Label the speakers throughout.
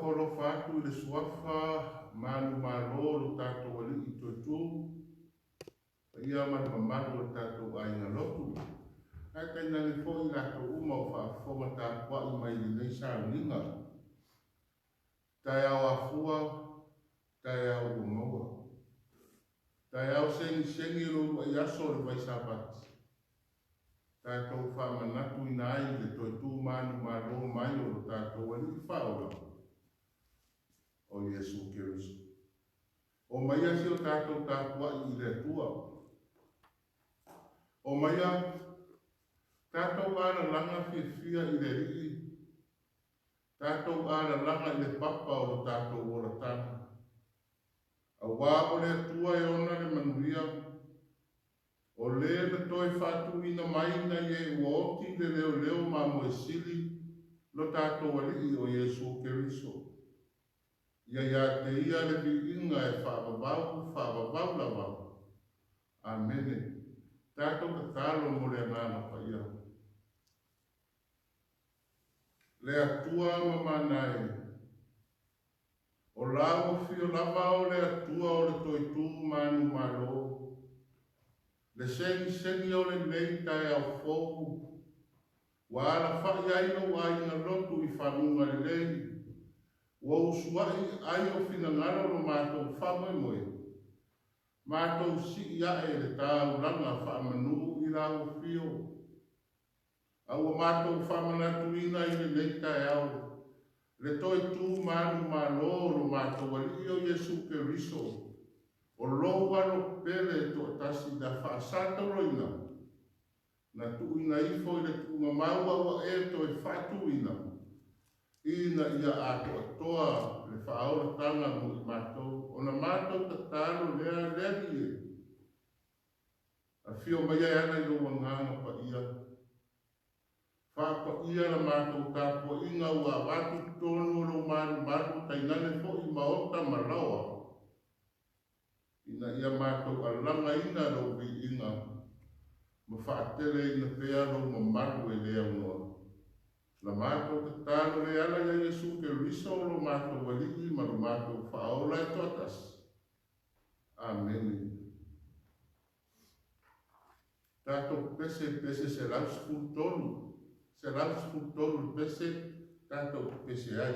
Speaker 1: Ofo alofa atu i le suafa manumalo o lo tatou Alii Toetū, paia ma le mamalu o le tatou aiga lotu. Ae tainane foi i latou uma o faafofoga tapuai mai lenei sauniga. Taeao afua, taeao ua maua. Taeao segisegi o le uluai aso o le vai Sapati. Tatou faamanatuina ai le toe tu manumalo mai o lo tatou Alii Faaola, o Iesu Keriso. O maia si o tatou tapuai i le Atua. O maia tatou alalaga fiafia i le Alii, tatou alalaga i le papa o lo tatou olataga. Auā o le Atua e ona le manuia, o lē na toe faatuina mai nai e ua oti le leoleo mamoe sili lo tatou Alii o Iesu Keriso. Ia iā te ia le viiga e faavavau faavavau lava. Amene. Tatou tatalo mo le Agaga Paia. Le Atua mamana e, o la ua fio lava o le Atua o le toetū manumalo, le segisegi o lenei taeao fou, ua alafa'i ai lou aiga lotu i faguga lelei, ua usua'i ai o finagalo lo matou faamoemoe, matou si'i a'e le taulaga faamanū i lau afio. A ua matou faamanatuina i lenei taeao le toe tu manumalo o lo matou Alii o Iesu Keriso, o lou alo pele toatasi na faasatoloina, na tuuina ifo i le tuugamau a ua e toe faatuina, ina ia atoatoa le faaolataga mo i matou, ona matou tatalo lea le Alii e. Afio mai e ala i lou Agaga Paia. Faapaia la matou tapuaiga ua avatu totonu o lou malumalu tainane foi maota ma laoa, ina ia matou alagaina lou viiga ma faateleina pea lou mamalu e le aunoa. La matou tatalo le ala ia Iesu Keriso o lo matou Alii ma lo matou Faaola e toatasi. Amene. Tatou pepese pese 113, 113 le pese tatou pepese ai.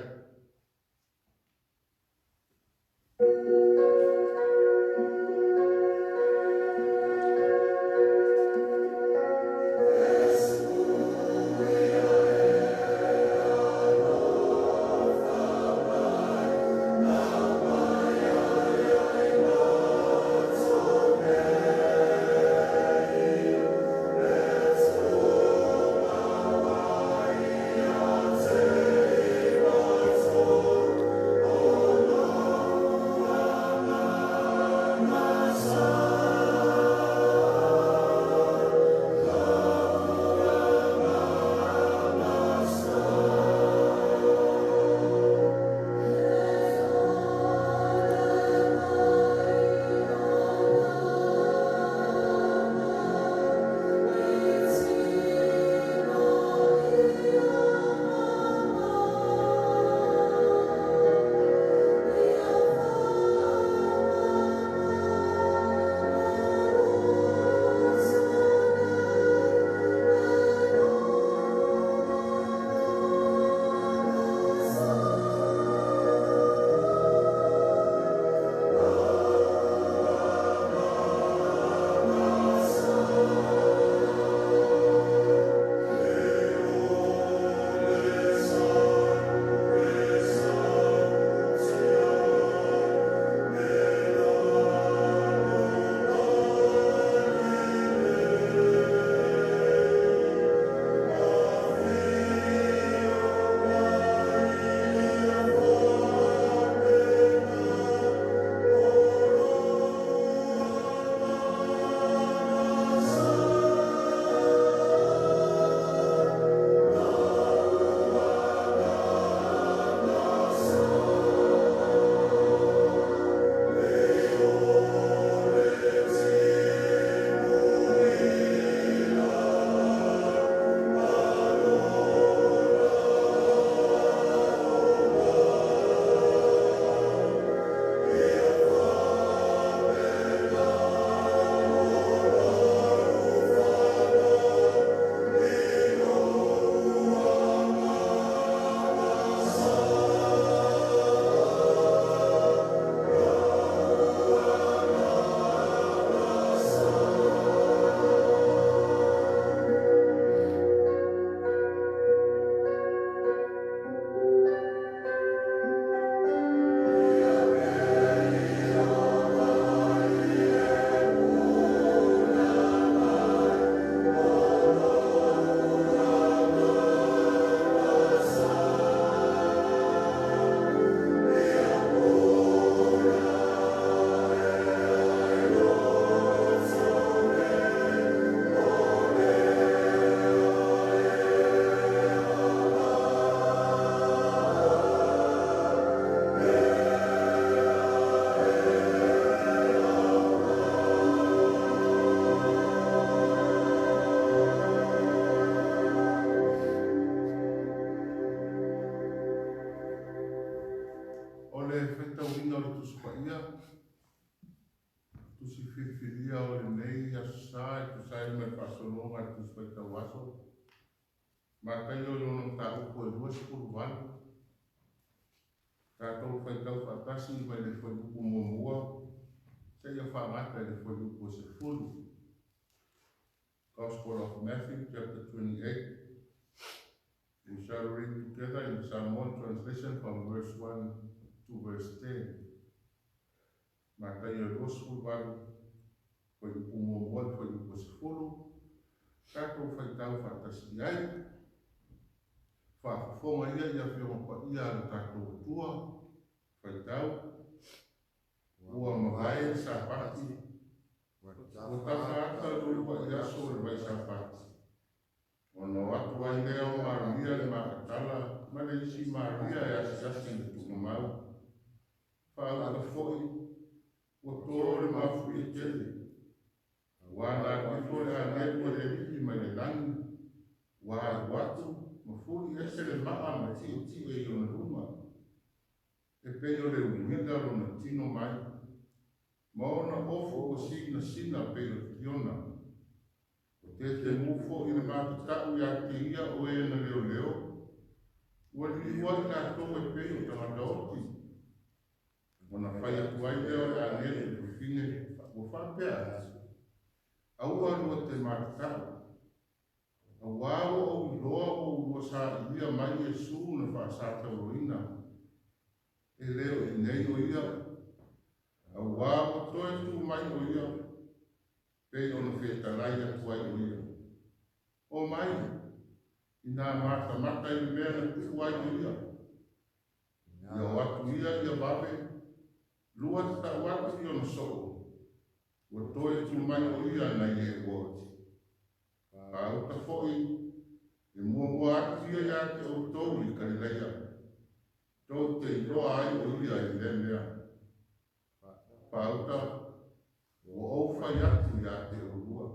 Speaker 1: Tusi Filifilia o lenei Aso Sa e tusa ai ma le faasologa a le Tusi Faitau Aso, Mataio i lona mataupu e 28. Tatou faitau faatasi mai le fuaiupu muamua seia faagata i le fuaiupu e 10. Gospel of Matthew chapter 28. We shall read together in Samoan translation from verse 1 to verse 10. Mataio 28, fuaiupu muamua i le fuaiupu e 10, tatou faitau faatasi i ai. Faafofoga ia i Afioga Paia a lo tatou Atua, faitau, ua mavae le Sapati, ua tafa ata le uluai aso o le Vaisapati. Ona o atu ai lea o Maria le Makatala ma le isi Maria e asiasi i le tuugamau. Faauta foi, ua to le mafuie tele. Ua ala atu ifo le agelu e le Alii mai le lagi, ua alu atu ma fuli ese le maa ma tietie i ona luma, e pei o le uila lona tino mai, ma ona ofu ua sinasina pei o le tiona. Ua tetemu foi le matatau ia te ia o e na leoleo, ua liliu ai latou e pei o tagata oti. Ona fai atu ai lea o le agelu i le fafine, ua faapea atu, Aua lua te matatau, auā ua ou iloa ua ulua sailia mai Iesu na faasatauroina, e le o i nei o ia, auā ua toe tu mai o ia, pei ona fetalai atu ai o ia. O mai, inā matamata i le mea na tuu ai o ia. Ia o atu ia ia vave, lua te tau atu i ona soo, ua toe tu mai o ia nai e ua oti. Faauta foi, e muamua atu ia ia te outou i Kalilaia, tou te iloa ai o ia i lea mea. Faauta, ua ou fai atu ia te oulua.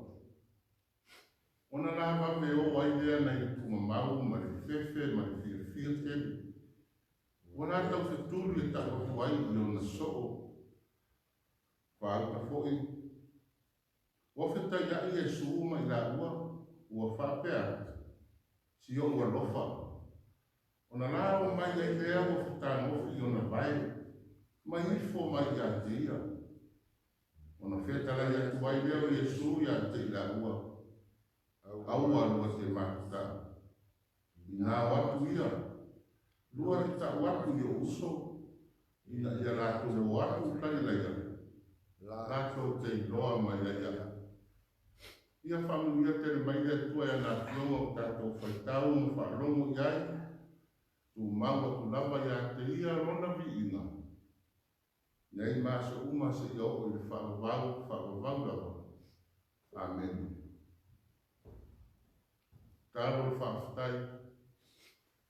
Speaker 1: Ona la vave o ai lea nai le tuugamau ma le fefe ma le fiafia tele. Ua la tau fetuli e tau atu ai i ona soo. Faauta foi, ua fetaiai Iesu ma i laua, ua faapea atu, Si ou alofa. Ona la o mai ai lea ua fetagofi i ona vae, ma ifo mai ia te ia. Ona fetalai atu ai lea o Iesu ia te i laua, Aua lua te matatau. Inā o atu ia, lua te tau atu i ou uso, ina ia latou o atu i Kalilaia, latou te iloa mai ai iaʻu. Ia faamanuia tele mai le Atua i ana Afioga ua tatou faitau ma faalogo i ai, tumau atu lava ia te Ia Lona viiga. Nei ma aso uma seia oo i le faavavau, faavavau lava. Amene. Tatalo le faafetai,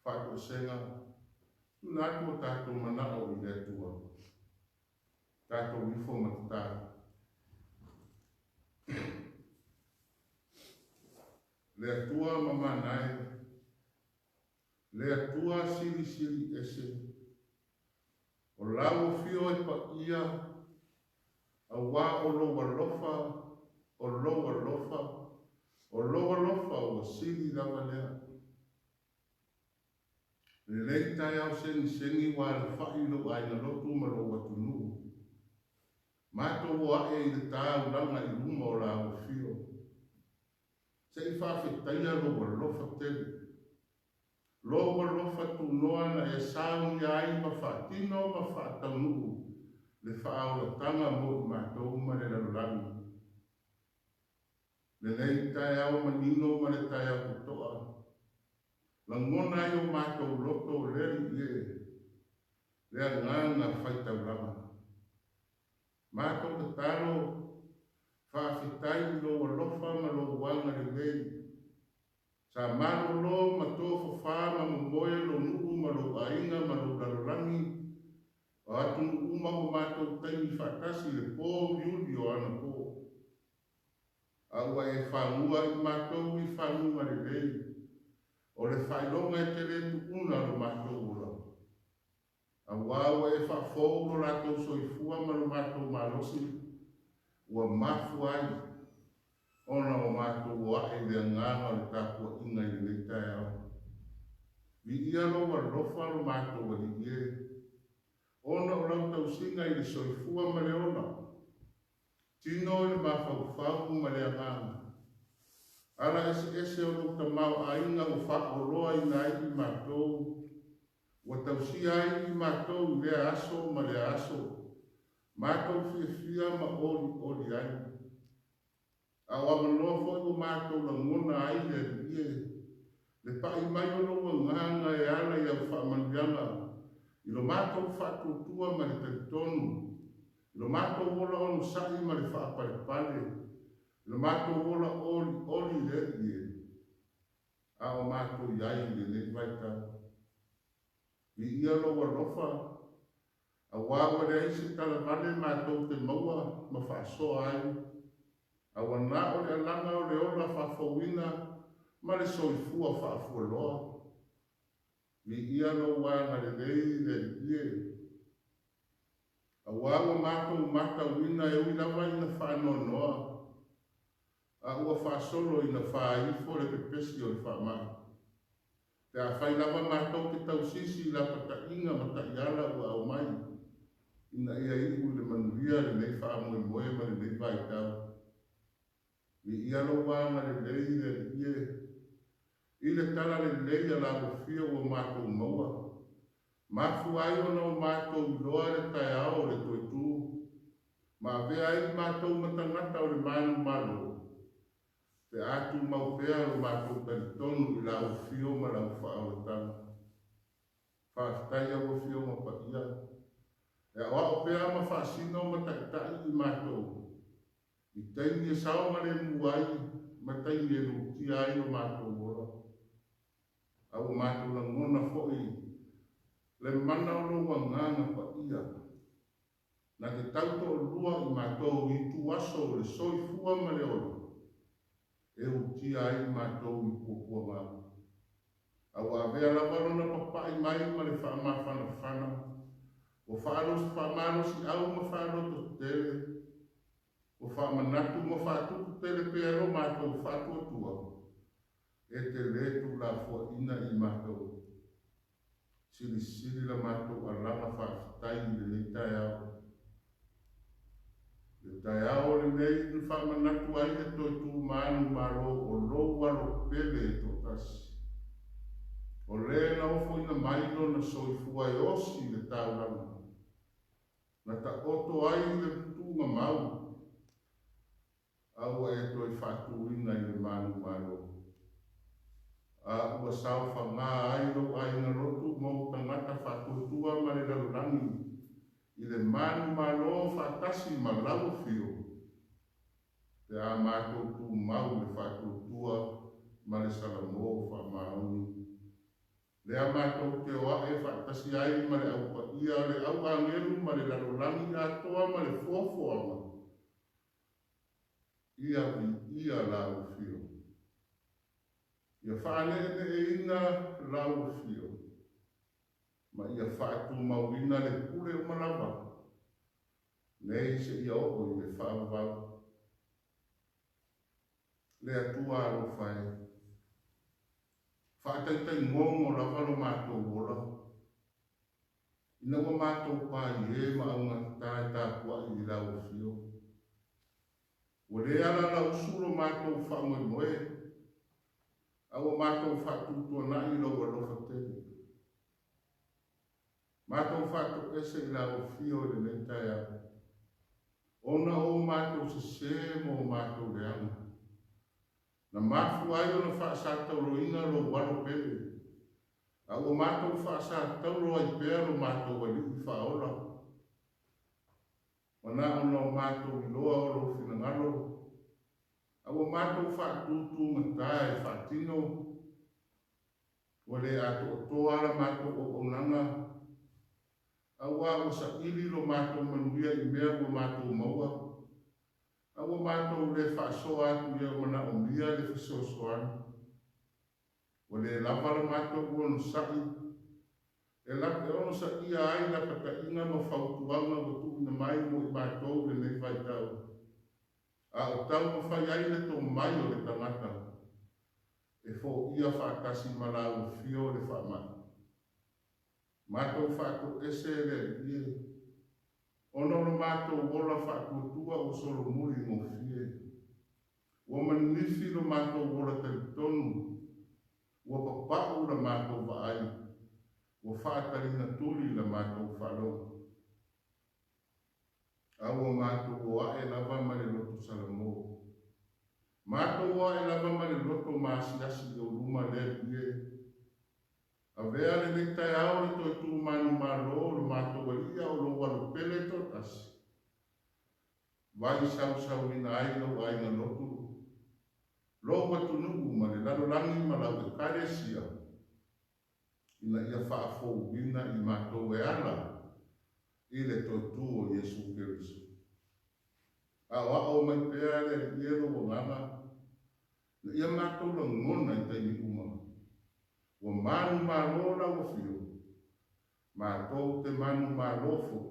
Speaker 1: faatoesega, tuuina atu o tatou manao i le Atua. Tatou ifo ma tatalo. Le Atua mamana e, le Atua silisili ese, O lau afio e paia, auā o lou alofa, o lou alofa, o lou alofa ua sili lava lea. Lelei taeao segisegi ua alafai lou aiga lotu ma lou atunuu. Matou o ae i le taulaga i luma o lau afio. Se i faafetaia lou alofa tele. Lou alofa tunoa na e saunia ai ma faatino ma faataunuu le faaolataga mo i matou ma le lalolagi. Lenei taeao manino ma le taeao totoa, lagona ai o matou loto le Alii e, le agaga faitaulaga. Matou tatalo, faafetai i lou alofa ma lou agalelei. Sa malolo ma tofafa ma momoe lou nuu ma lou aiga ma lou lalolagi, o atunuu uma ua matou taimi faatasi i le po uliuli o anapo. A ua e fagua i matou i faguga lelei, o le faailoga e te le tuuna lo matou ola. Auā ua e faafou lo latou soifua ma lo matou malosi, Ua mafua ai ona o matou o ae i le agaga o le tapuaiga i lenei taeao. Viia lou alofa lo matou Alii e, ona o lau tausiga i le soifua ma le ola, tino i le mafaufau ma le agaga. Ala eseese o lou tamaoaiga ua faaoloaina ai i matou, ua tausia ai i matou i lea aso ma lea aso, matou fiafia ma olioli ai. A o avanoa foi ua matou lagona ai le Alii e, le pa'i mai o lou agaga e ala i au faamanuiaga i lo matou faatuatua ma le talitonu, i lo matou ola onosai ma le faapalepale, i lo matou ola olioli i le Alii e, a o matou i ai i lenei vaitau. Viia lou alofa, auā ua leai se talavale matou te maua ma faasoa ai, a ua na o le alaga o le ola faafouina ma le soifua faafualoa. Viia lou agalelei le Alii e, auā ua matou matauina e ui lava ina faanoanoa, a ua faasolo ina faaifo le pepesi o le faamai. Pe afai lava matou te tausisi i lapataiga ma taiala ua aumai ina ia iu i le manuia lenei faamoemoe ma lenei vaitau. Viia lou agalelei le Alii e, i le talalelei a lau Afio ua matou maua, mafua ai ona o matou iloa le taeao o le toe tu, ma avea ai matou ma tagata o le manumalo, pe a tumau pea lo matou talitonu i lau Afio ma lau faaolataga. Faafetai lau Afioga Paia, e aoao pea ma faasino ma taitai i matou, i taimi e saogalemu ai ma taimi e lutia ai lo matou ola. A ua matou lagona foi le mana o lou agaga paia, na te tautoalua i matou i ituaso o le soifua ma le ola, e utia ai i matou i puapuaga. A ua avea lava lona papa'i mai ma le faamafanafana, ua faamalosiau ma faalototele, ua faamanatu ma faatupu tele pea lo matou faatuatua, e te lē tuulafoaina i matou. Silisili la matou alaga faafetai i lenei taeao. Le taeao lenei na faamanatu ai le toe tu manumalo o lou alo pele e toatasi. O lē na ofoina mai lona soifua e osi i le taulaga, na taoto ai le tuugamau, a ua e toe faatūina i le manumalo. A ua saofagā ai lou aiga lotu ma ou tagata faatuatua ma le lalolagi i le manumalo faatasi ma lau Afio, pe a matou tumau i le faatuatua ma le salamo faamaoni. Lea matou te o ae faatasi ai ma le au paia, le au agelu ma le lalolagi atoa ma le foafoaga, ia viia lau Afio. Ia faaneeneeina lau Afio, ma ia faatumauina le pule uma lava, nei seia oo i le faavavau. Le Atua alofa e, faataitaigogo lava lo matou ola, ina ua matou paie ma augatata e tapuai i lau Afio. Ua le alalausu lo matou faamoemoe, a ua matou faatutuana'i lou alofa tele. Matou faatoese i lau Afio i lenei taeao, ona o matou sesē ma o matou leaga, na mafua ai ona faasatauloina lou alo pele, a ua matou faasataulo ai pea lo matou Alii faaola. Ua na ona o matou iloa o lou finagalo, a ua matou faatutugata e faatino, ua le atoatoa la matou auaunaga, auā ua saili lo matou manuia i mea ua matou maua, a ua matou lē faasoa atu i e o manaomia le fesoasoani. Ua lē lava la matou onosa'i e e onosaia ai lapataiga ma fautuaga ua tuuina mai mo i matou i lenei vaitau. A o taumafai ai le tomai o le tagata e foia faatasi ma lau afio le faamai. Matou faatoese e le Alii e, ona o lo matou ola faatuatua ua solomuli gofie. Ua manifi lo matou ola talitonu, ua papau la matou vaai, ua faataligatuli la matou faalogo. A ua matou o ae lava ma le loto salamo. Matou o ae lava ma le loto maasiasi i ou luma le Alii e. Avea lenei taeao le toe tu manumalo o lo matou Alii a o lou alo pele toatasi, vai sausauina ai lou aiga lotu, lou atunuu ma le lalolagi ma lau Ekalesia, ina ia faafouina i matou e ala i le toe tu o Iesu Keriso. Aoao mai pea le Alii e lou agaga, ina ia matou lagona i taimi uma, ua manumalo lau afio, matou te manumalo foi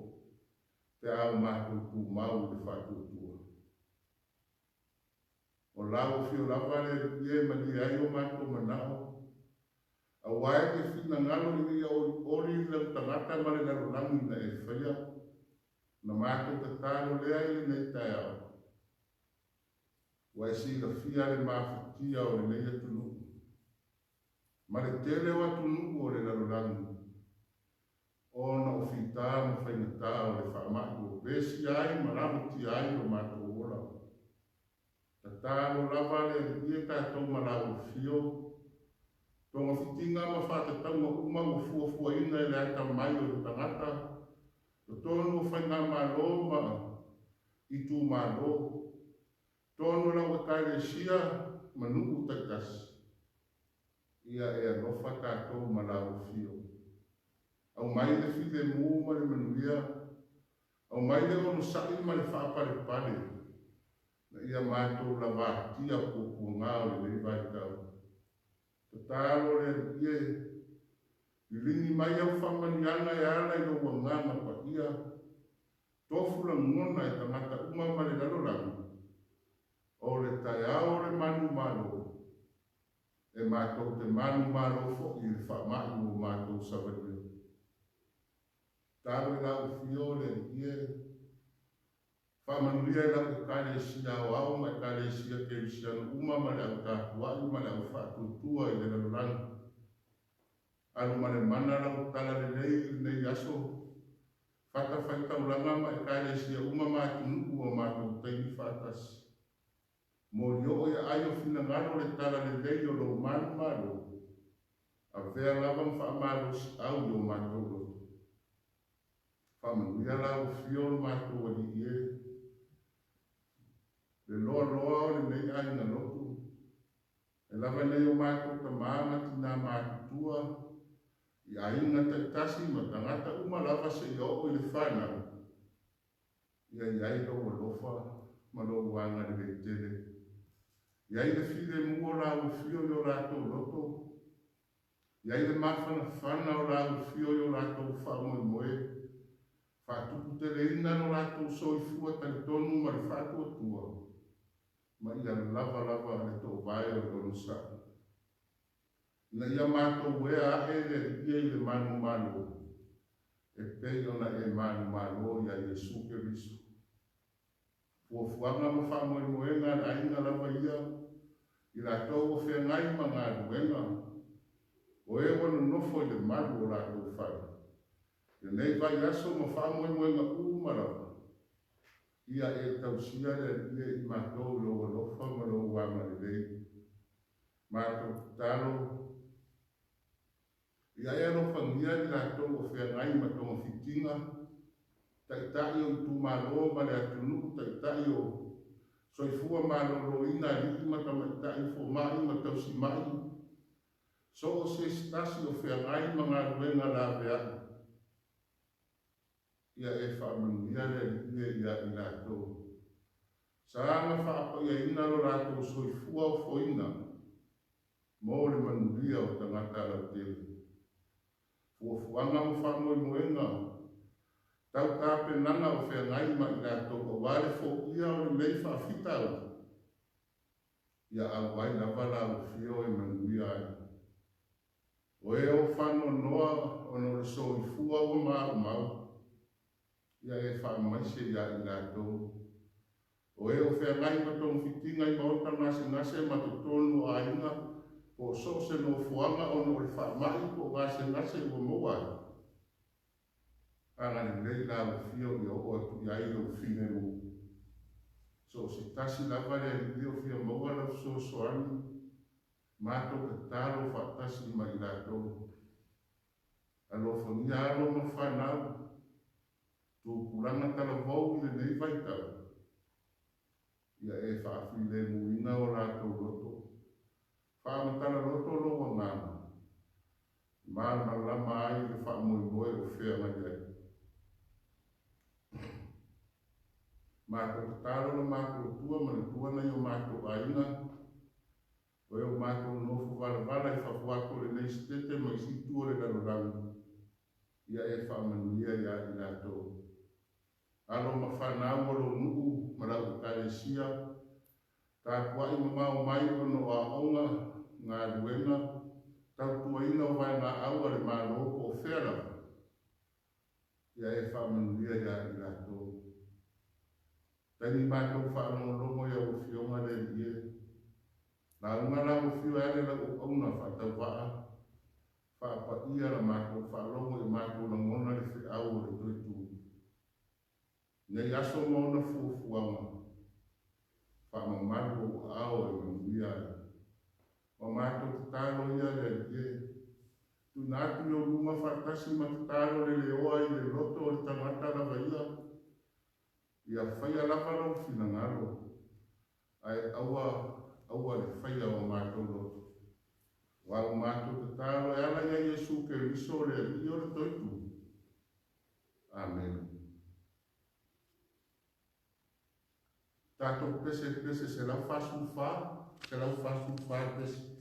Speaker 1: pe a o matou tumau i le faatuatua. O lau afio lava le Alii e malie ai o matou manao, aua e te finagalo ina ia olioli lau tagata ma le lalolagi na e faia, na matou tatalo lea i lenei taeao. Ua e silafia le mafatia o lenei atunuu, ma le tele o atunuu o le lalolagi, ona o fita ma faigata o le faamai ua vesia ai ma lamatia ai lo matou ola. Tatalo lava le Alii e tatou ma lau afio, togafitiga ma faatatauga uma ua fuafuaina e le atamai o le tagata, totonu o faigamalo ma itumalo, totonu o lau Ekalesia ma nuu taitasi, ia e alofa tatou ma lau afio. Aumai le filemu ma le manuia, aumai le onosai ma le faapalepale, na ia matou lavatia puapuaga o lenei vaitau. Tatalo le Alii e, liligi mai au faamanuiaga e ala i lou agaga paia, tofu lagona e tagata uma ma le lalolagi, o le taeao o le manumalo, e matou te manumalo foi i le faamai ua matou savalia. Tatalo i lau afio le Alii e, faamanuia i lau Ekalesia aoao ma Ekalesia Kerisiano uma ma le au tapuai ma le au faatuatua i le lalolagi. Alu ma le mana lau talalelei i lenei aso, fatafaitaulaga ma Ekalesia uma ma atunuu o matou taimi faatasi. Molioo i aai o finagalo le talalelei o lou manumalo, avea lava ma faamalosiau i o matou loto. Faamanuia lau afio lo matou Alii e, le loaloa o lenei aiga lotu, e lava nei o matou tamā ma tinā matutua, i aiga taitasi ma tagata uma lava seia oo i le fanau, ia i ai lou alofa ma lou agalelei tele. I ai le filemu o lau afio i o latou loto, i ai le mafanafana o lau afio i o latou faamoemoe, faatuputeleina lo latou soifua talitonu ma le faatuatua, ma ia lava lava le toovae o le onosai. Ina ia matou ea ae le Alii e i le manumalo, e pei ona e manumalo iā Iesu Keriso. Fuafuaga ma faamoemoega a le aiga lava ia, i latou ua feagai ma galuega, o e ua nonofo i le malu o latou fale, lenei vaiaso ma faamoemoega uma lava, ia e tausia le Alii e i matou i lou alofa ma lou agalelei. Matou tatalo, ia e alofagia i latou o feagai ma togafitiga, taitai o itumalo ma le atunuu, taitai o soifua maloloina, alii ma tamaitai, fomai ma tausimai, so o se isi tasi o feagai ma galuega laveai, ia e faamanuia le Alii e ia i latou. Saga faapaiaina lo latou soifua ofoina mo le manuia o tagata lautele. Fuafuaga ma faamoemoega. Tau tapenaga o feagai ma i latou aua le foia o lenei faafitauli, ia auai lava lau afio e manuia ai. O e o faanoanoa ona o le soifua ua maumau, ia e faamaise ia i latou. O e o feagai ma togafitiga i maota gasegase ma totonu o aiga po o so o se nofoaga ona o le faamai po o gasegase ua maua ai, agalelei lau afio ia oo atu i ai lou filemu. So o se tasi lava le Alii o fia maua lau fesoasoani, matou tatalo faatasi ma i latou. Alofagia alo ma fanau, tupulaga talavou i lenei vaitau, ia e faafilemuina o latou loto, faamatala loto lou agaga, malamalama ai i le faamoemoe o feagai ai. Matou tatalo lo matou Atua, manatua nai o matou aiga, o e o matou nofo valavala i fafo atu o lenei Setete ma isi itu o le lalolagi, ia e faamanuia ia i latou. Alo ma fanau o lou nuu ma lau Ekalesia, tapuai mamao mai ona o aoga, galuega, tautuaina o vaegaau a le Malo po o fea lava, ia e faamanuia ia i latou. Taimi matou faalogologo i au Afioga le Alii e, lauga lau afio e ale lau auauna faatauvaa, faapaia la matou faalogo i matou lagona le feau o le toe tu. Nei aso ma ona fuafuaga, faamamalu ou aao e manuia ai. Ua matou tatalo ia le Alii e, tuuina atu i ou luma faatasi ma tatalo le leoa i le loto o le tagata lava ia, ia faia lava lou finagalo, ae aua aua le faia o matou loto. Ua au matou tatalo e ala ia Iesu Keriso le Alii o le toe tu. Amene. Tatou pese pese 144, 144 pese.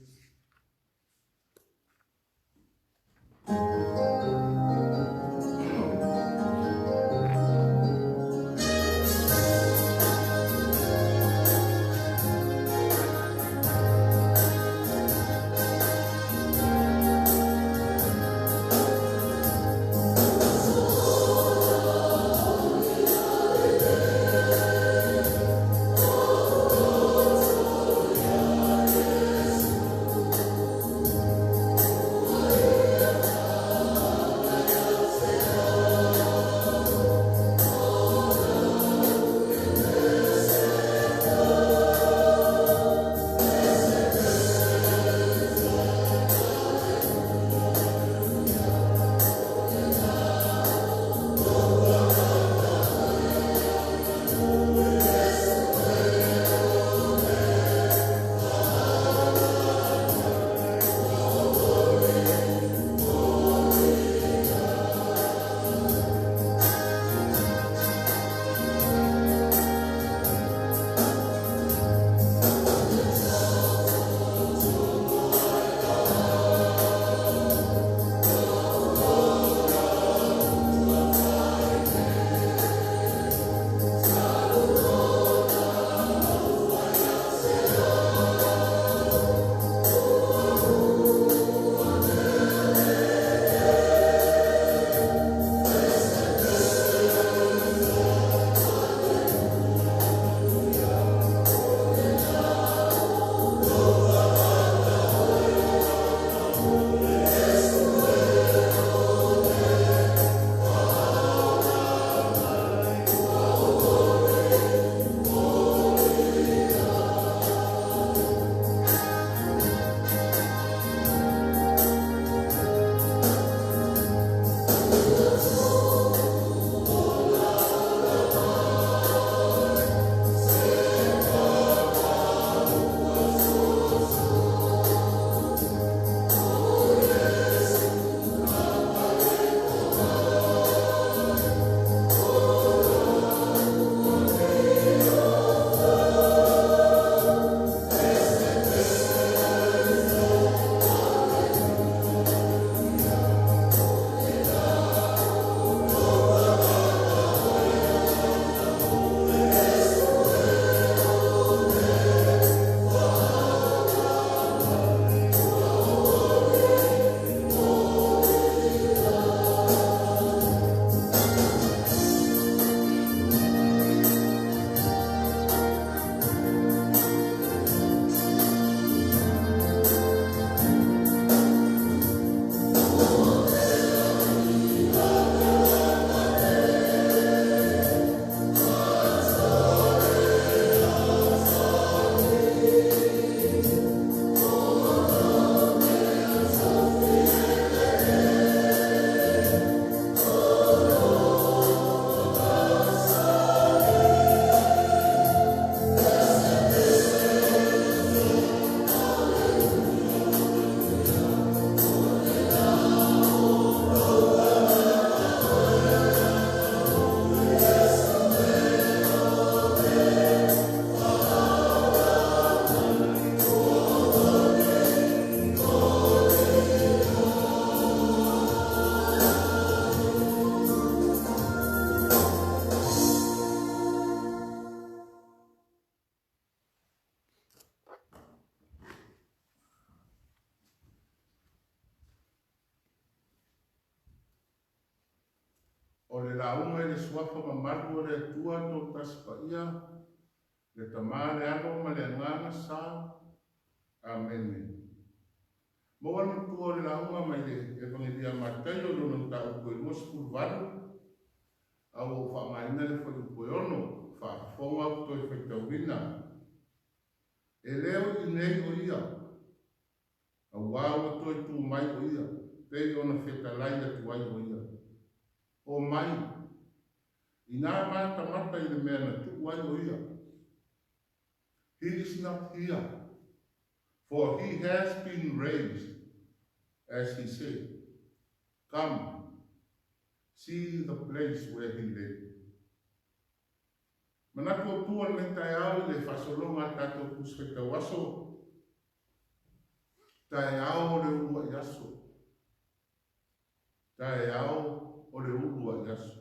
Speaker 1: O le lauga i le Suafa mamalu o le Atua Toatasi Paia, le Tama, le Alo ma le Agaga Sa. Amene. Maua le matua o le lauga mai le Evagelia a Mataio i lona mataupu e 28, a ua ou faaaogaina le fuaiupu e 6, faafofoga ou toe faitauina. E le o i inei o ia, auā ua toe tu mai o ia, pei ona fetalai atu ai o ia. O mai, inā matamata i le mea na tuu ai o ia. He is not here, for he has been raised, as he said. Come, see the place where he lay. Manatu atu o lenei taeao i le faasologa a le tatou Tusi Faitau Aso, taeao o le uluai aso, taeao o le uluai aso,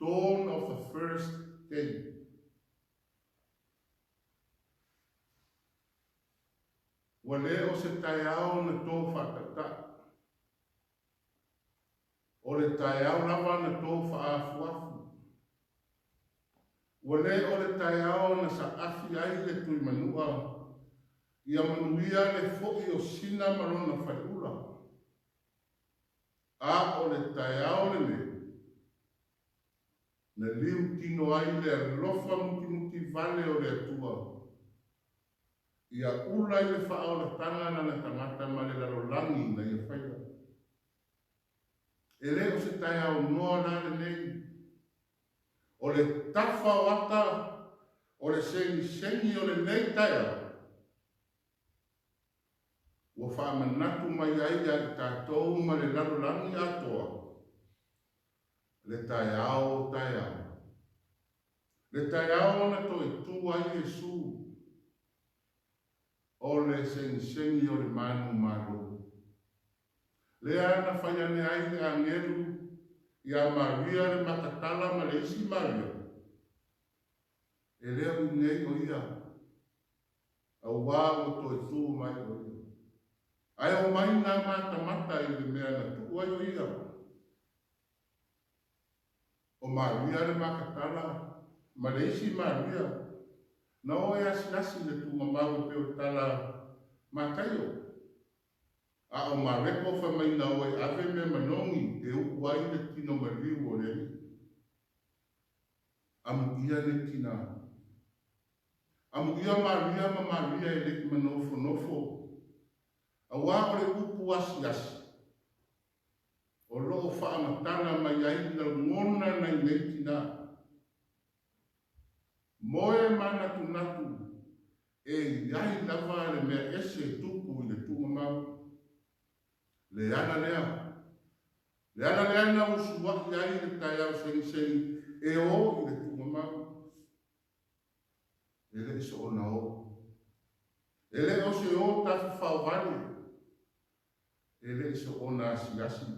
Speaker 1: dawn of the first day. Ua le o se taeao na to faataitai. O le taeao lava na to faaafuafu. Ua le o le taeao na saafi ai le Tuimanua ia manuia le fo'i o Sina ma lona faleula. A o le taeao lenei, na liutino ai le alofa mutimuti vale o le Atua ia ula i le faaolataga lana tagata ma le lalolagi na ia faia. E le o se taeao noa la lenei. O le tafa o ata o le segisegi o lenei taeao, ua faamanatu mai ai ia i tatou ma le lalolagi atoa le taeao o taeao. Le taeao na toe tu ai Iesu, o le segisegi o le manu malo. Lea na fai ane ai le agelu iā Maria le Makatala ma le isi Maria, E le o inei o ia, auā ua toe tu mai o ia. Ae omai nā matamata i le mea na tuu ai o ia. O Maria le Makatala ma le isi Maria na o e asiasi i le tuugamau e pei o le tala Mataio. A o Mareko fai mai na o e ave mea manogi e uʻu ai le tino maliu o le Alii. Amuia nei tinā. Amuia Maria ma Maria e le i manofonofo, auā o le upu asiasi o lo o faamatala mai ai lagona nai nei tinā. Moe manatunatu e i ai lava le mea ese e tupu i le tuugamau. Le ala lea, le ala lea na usuaʻi ai le taeao segisegi e o i le tuugamau. E le i soona o. E le o se o tafafao vale. E le i soona asiasi.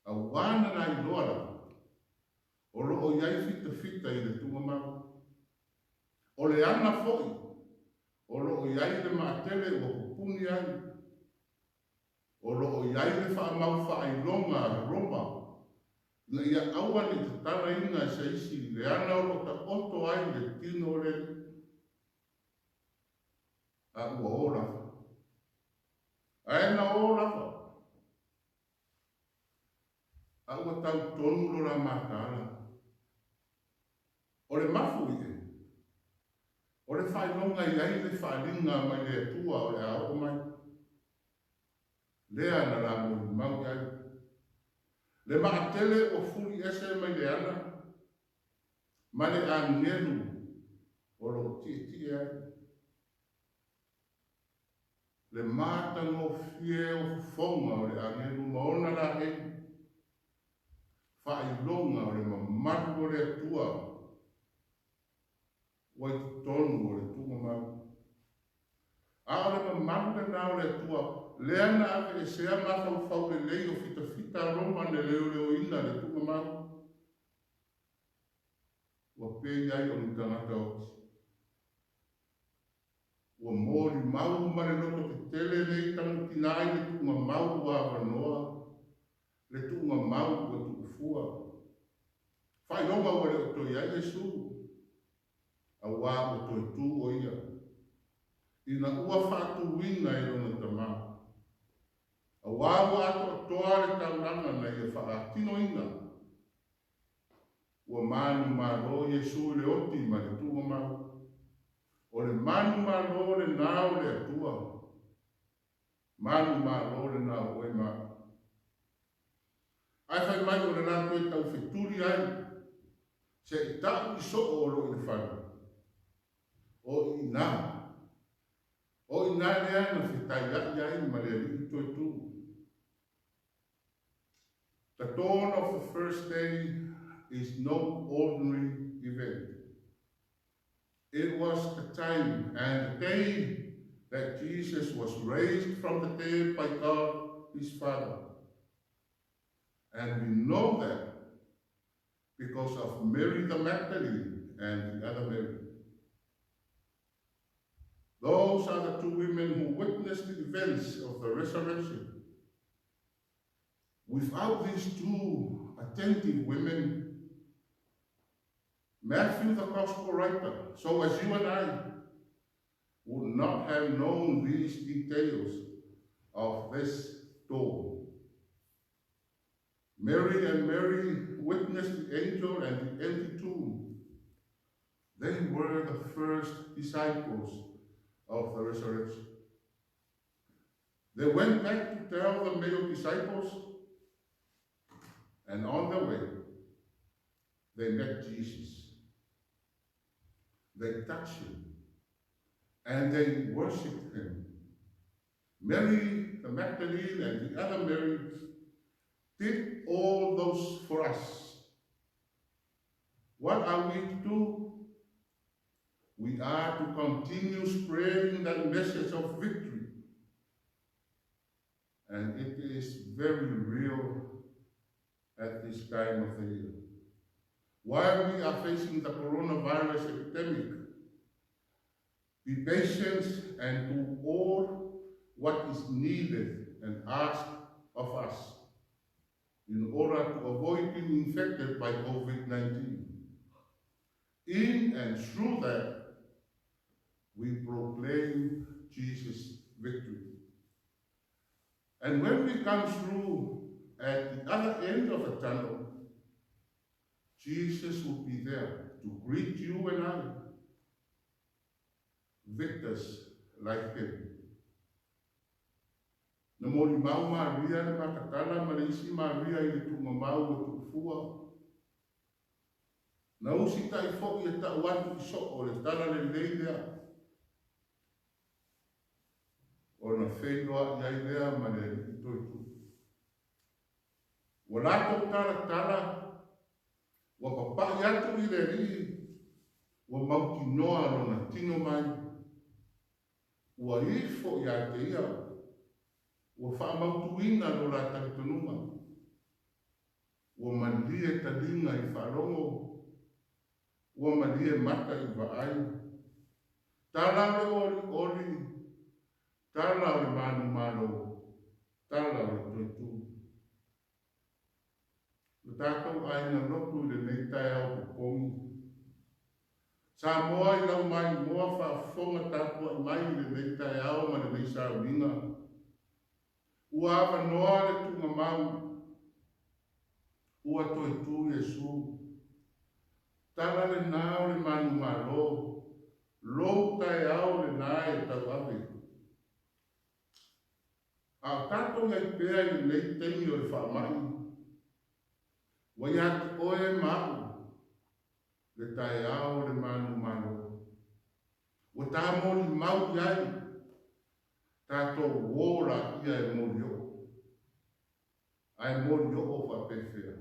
Speaker 1: Auā na lailoa lava, o lo o i ai fitafita i le tuugamau. O le ana foi, o lo o i ai le maatele ua pupuni ai. O lo o i ai le faamau faailoga a Roma, ina ia aua ne i tatalaina e se isi le ana o lo o taoto ai le tino o le Alii. A ua o lava. Ae na o lava. A ua tau tonu lo la mataala. O le mafu ie, o le faailoga i ai le faaliga mai le Atua o le a oo mai. Lea na la molimau i ai. Le maatele ua fuli ese mai le ana, ma le agelu o lo o tietie ai. Le matagofie o fofoga o le agelu ma ona laei, faailoga o le mamalu o le Atua ua i totonu o le tuugamau. A o le mamalu lena o le Atua, lea na aveesea mafaufau lelei o fitafita a Roma na leoleoina le tuugamau, ua pei ai o ni tagata oti. Ua molimau ma le loto tetele nei tagotinā i le tuugamau ua avanoa, le tuugamau ua tuufai. tuufua. Faailoga ua le o toe i ai Iesu, auā ua toe tu o Ia, ina ua faatuina e Lona Tama. Auā ua atoatoa le taulaga na Ia faatinoina. Ua manumalo Iesu i le oti ma le tuugamau. O le manumalo lenā o le Atua. Manumalo lenā o oe ma au. Ae fai mai o le la toe taufetuli ai se i ta'u i soo o lo o i le fale. O i inā. O i inā lea na fetaia'i ai ma le Alii toe tu. The dawn of the first day is no ordinary event. It was the time and the day that Jesus was raised from the dead by God his Father. And we know that because of Mary the Magdalene and the other Mary. Those are the two women who witnessed the events of the resurrection. Without these two attentive women, Matthew the gospel writer, so as you and I, would not have known these details of this dawn. Mary and Mary witnessed the angel and the empty tomb. They were the first disciples of the resurrection. They went back to tell the male disciples, and on the way, they met Jesus. They touched him, and they worshipped him. Mary the Magdalene and the other Mary did all those for us. What are we to do? We are to continue spreading that message of victory. And it is very real at this time of the year. While we are facing the coronavirus epidemic, be patient and do all what is needed and asked of us in order to avoid being infected by COVID-19. In and through that, we proclaim Jesus' victory. And when we come through at the other end of the tunnel, Jesus will be there to greet you and I, victors like him. Na molimau Maria le Makatala ma le isi Maria i le tuugamau ua tuufua. Na usitai foi e tau atu i soo le tala lelei lea, ona feiloai ai lea ma le Alii toe tu. Ua latou talatala, ua papai atu i le Alii, ua mautinoa lona tino mai. Ua ifo ia te ia, ua faamautuina lo la talitonuga. Ua malie taliga i faalogo, ua malie mata i vaai. Tala o le olioli, tala o le manumalo, tala o le toe tu. Lo tatou aiga lotu i lenei taeao popogi. Samoa i lau maimoa faafofoga tapuai mai i lenei taeao ma lenei sauniga. Ua avanoa le tuugamau, ua toe tu Iesu. Tala lenā o le manumalo, lou taeao lenā e tauave. A o tatou i ai pea i lenei taimi o le faamai, ua ia te oe ma a'u le taeao o le manumalo. Ua ta molimau i ai tatou uō laia e molioo. Ae molioo faapefea?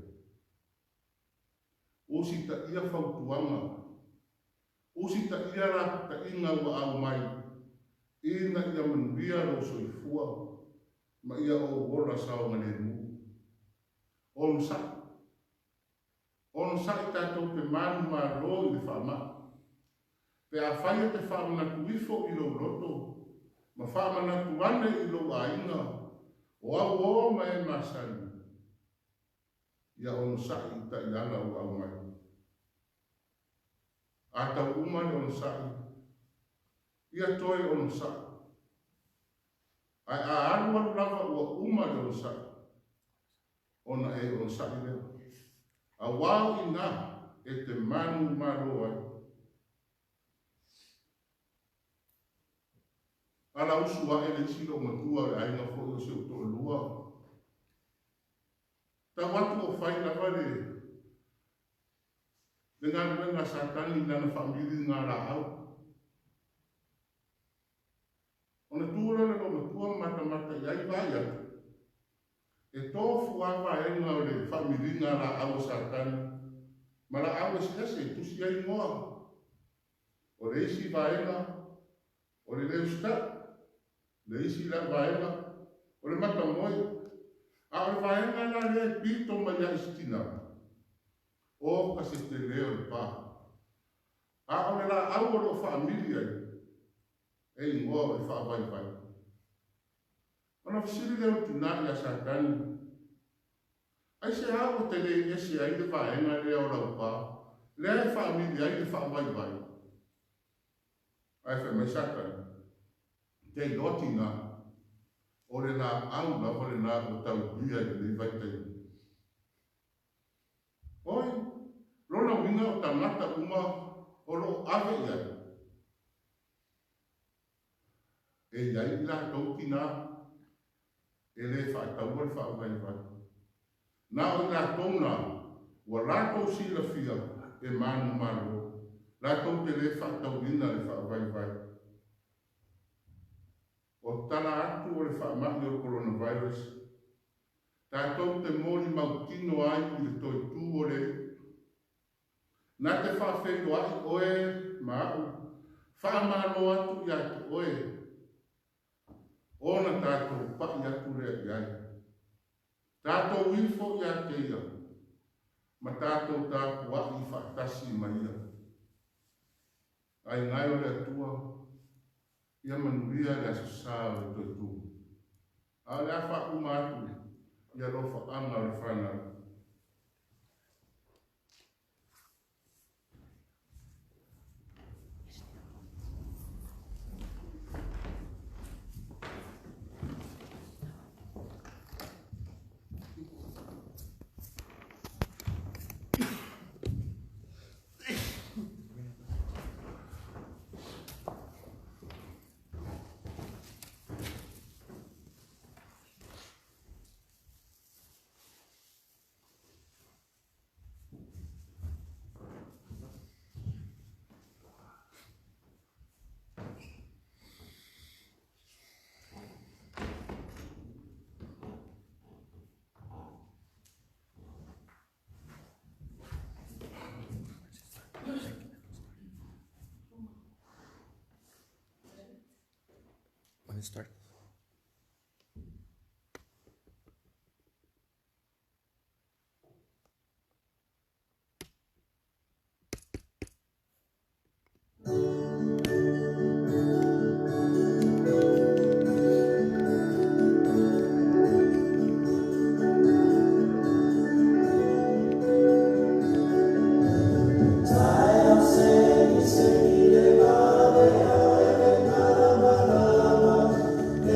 Speaker 1: Usitaia fautuaga, usitaia lapataiga ua aumai ina ia manuia lou soifua ma ia ou ola saogalemu. Onosai. Onosai tatou te manumalo i le faamai. Pe afai e te faamanatu ifo i lou loto ma faamanatu ane i lou aiga, o auō ma e masani. Ia onosai i taiala ua aumai. A tau uma le onosai, ia toe onosai. Ae a alualu lava ua uma le onosai, ona e onosai lea. Auā o i ina e te manumalo ai. Alausu ae le isi loomatua o le aiga foi o si ou toalua. Tau atu o fai lava le le galuega a Satani i lana faamiliga laau. Ona tu lea o le loomatua ma matamata i ai vaai atu, e tofu lava vaega o le faamiliga laau a Satani ma laau eseese e tusi ai igoa. O le isi vaega o le le usitai, le isi la vaega o le matamoe, a o le vaega la lea e pito mai ai i si tina, o ka se tele o le pa. A o le laau o lo o faamili ai, e igoa o le faavaivai. Ona fesili lea o le tina ia Satani, Aisea ua te le ese ai le vaega lea o lau pa, lea e faamili ai le faavaivai? Ae fai mai Satani, Te iloa tina, o le laau lava lena ua taulia i lenei vaitaimi. Oi, lona uiga o tagata uma o lo o ave i ai, e i ai i latou tina e le faataua le faavaivai. Na o i latou na ua latou silafia e manumalo, latou te le faatauina le faavaivai. O tala atu o le faamai o le coronavirus, tatou te molimau tino ai i le toe tū o le Alii. Na te faafeiloai oe ma a'u, faamalo atu iā te oe, ona tatou pa'i atu lea i ai. Tatou ifo iā te ia, ma tatou tapua'i faatasi ma ia. Aiga e o le Atua, ia manuia le aso sa o le toe tū. A o le a faauma atu i alofaaga o le fanau.
Speaker 2: When it starts.
Speaker 3: Se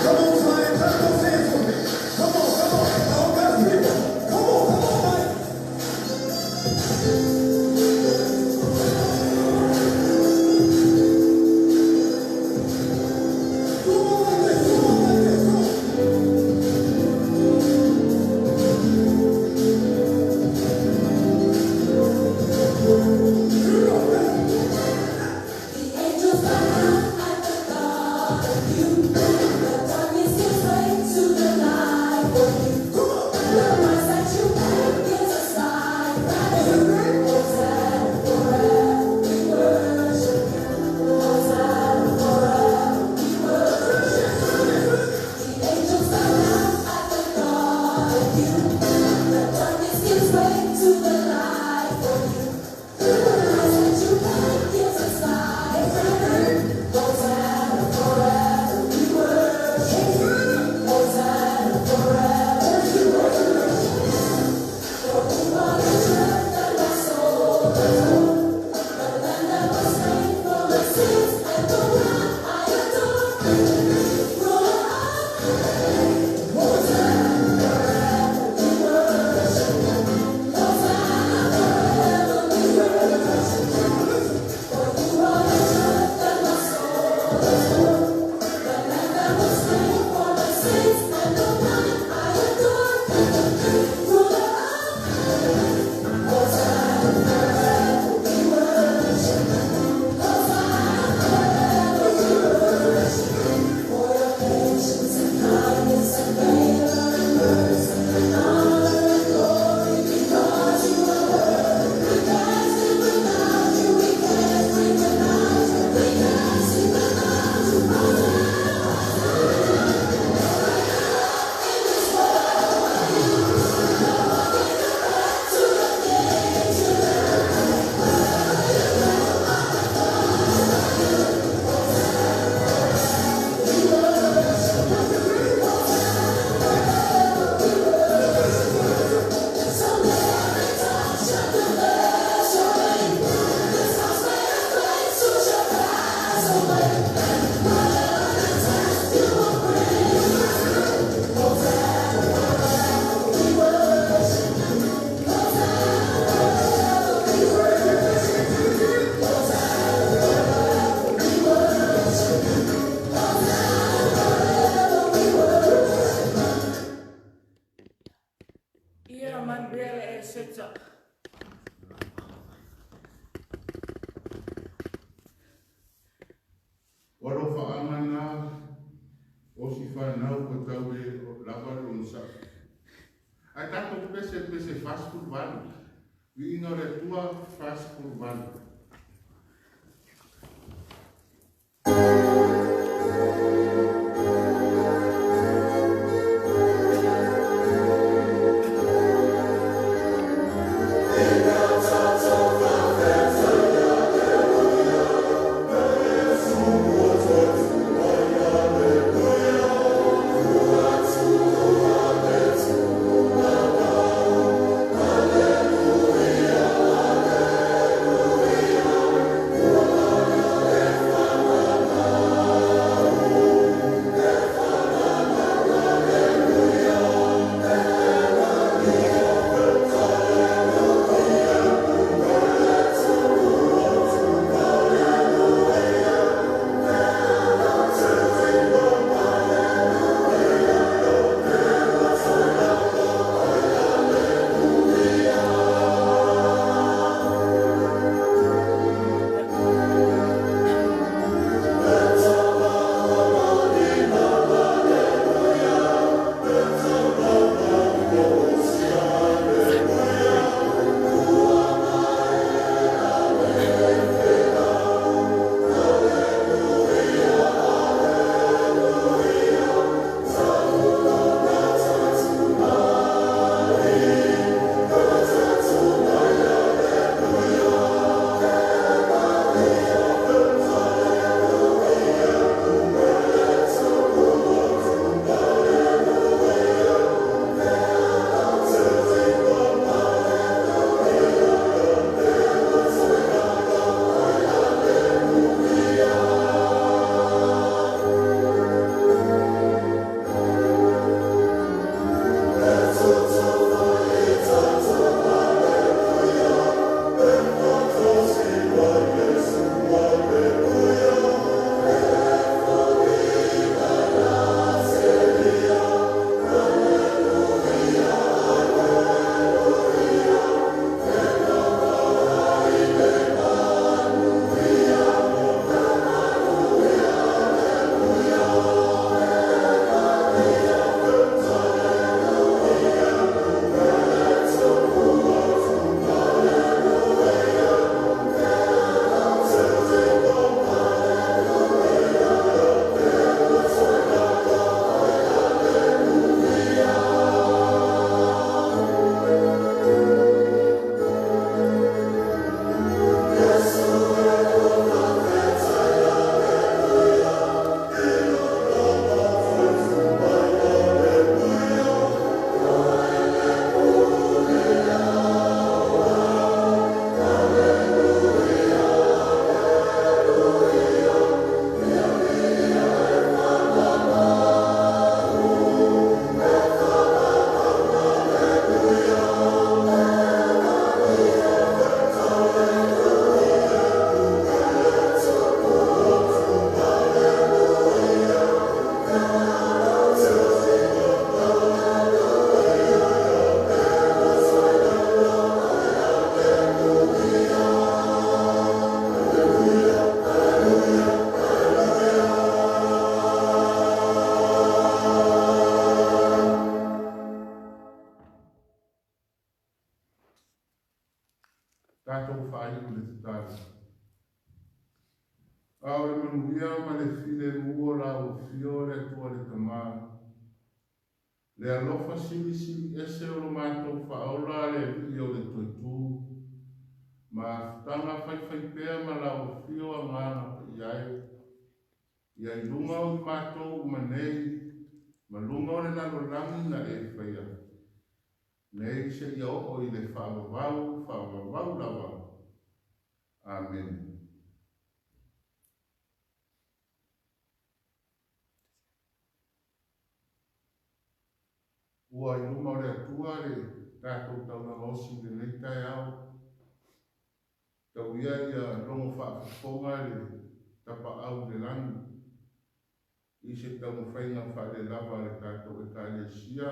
Speaker 2: Come on, Zion, clap those hands for me. Come on, come on. All God's people. Come on, come on, Mike. Come on like this. Come on like this. Come on. Here we go.
Speaker 3: The angels bow down at the thought of you. The darkness gives way to the light for you.
Speaker 2: Come on.
Speaker 3: The price that you paid gives us life
Speaker 2: What's his name?
Speaker 3: Hosanna forever, we worship you. Hosanna forever, we worship you. The angels bow down at the thought of you. The darkness gives way to the light for you. The price that you paid gives us life. Hosanna forever, we worship you. Hosanna forever, we worship you. For you are the truth that my soul adores, the Lamb that was slain for my sins, and the one I adore. Ruler of Hosanna forever, we worship you. Hosanna forever, we worship you. For you are the truth that my soul adores, the Lamb that was slain for my sins, and the one I adore. Ruler of Hosanna forever, we worship you. Hosanna forever, we worship you. For your patience and kindness and favor and mercy, honor and glory, because you are worthy. We can't live without you, we can't breathe without you, we can't see without you. Hosanna, in this world, no one can compare to the things you do. So let every tongue shout confess your name. This house made a place to shall pass away. Whatever the test you will bring us through. Hosanna forever, we worship you. Hosanna forever, we worship you. Hosanna forever, we worship you. Hosanna forever, we worship you.
Speaker 4: Ia manuia le e seta.
Speaker 1: O alofaaga na o sifanau ua tau le lava le onosaʻi ae tatou pese le pese 48 viiga o le Atua 48.
Speaker 3: Hallelujah.
Speaker 1: ma le filemu o lau Afio le Atua le Tama, le alofa silisili ese o lo matou Faaola le Alii o le Toetū, ma afutaga faifaipea ma lau Afio Agaga Paia e, ia i luga o i matou uma nei ma luga o le lalolagi na e faia nei seia oo i le faavavau faavavau lava. Amene. Ua i luma o le Atua le tatou taulaga osi i lenei taeao. Tau ia ia logo faafofoga le tapaau i le lagi i se taumafaiga faalelava a le tatou Ekalesia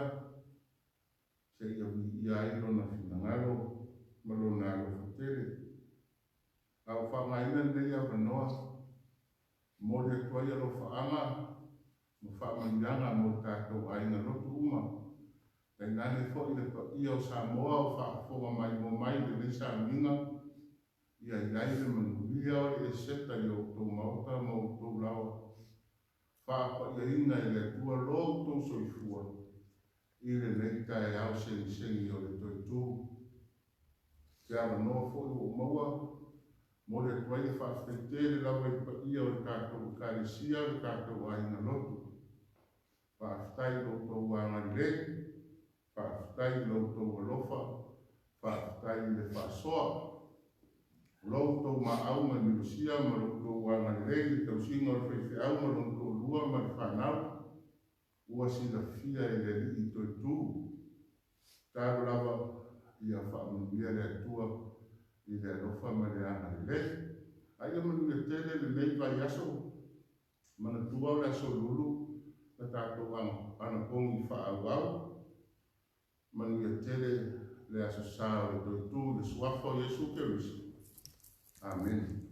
Speaker 1: seia viia ai Lona finagalo ma Lona alofa tele. A o faaaogaina lenei avanoa, momoli atu ai alofaaga ma faamanuiaga mo tatou aiga lotu uma, tainane foi le paia o Samoa o faafofoga maimoa mai i lenei sauniga, ia i ai le manuia o le Eseta i outou maota ma outou laoa, faapaiaina e le Atua lo outou soifua i lenei taeao segisegi o le Toetū. Se avanoa foi ua ou maua, momoli atu ai le faafetai tele lava i le paia o le tatou Ekalesia, le tatou aiga lotu. Faafetai i lo outou agalelei, faafetai i lo outou alofa, faafetai i le faasoa. O lo outou maau ma le malosia ma lo outou agalelei i le tausiga o le faifeau ma lona toalua ma le fanau, ua silafia e le Alii Toetū. Tatalo lava ia faamanuia le Atua i le alofa ma le agalelei. A ia manuia tele lenei vaiaso, manatua o le Aso Lulu la tatou anapogi faaauau. Manuia tele le Aso Sa o le Toetū i le Suafa o Iesu Keriso. Amene.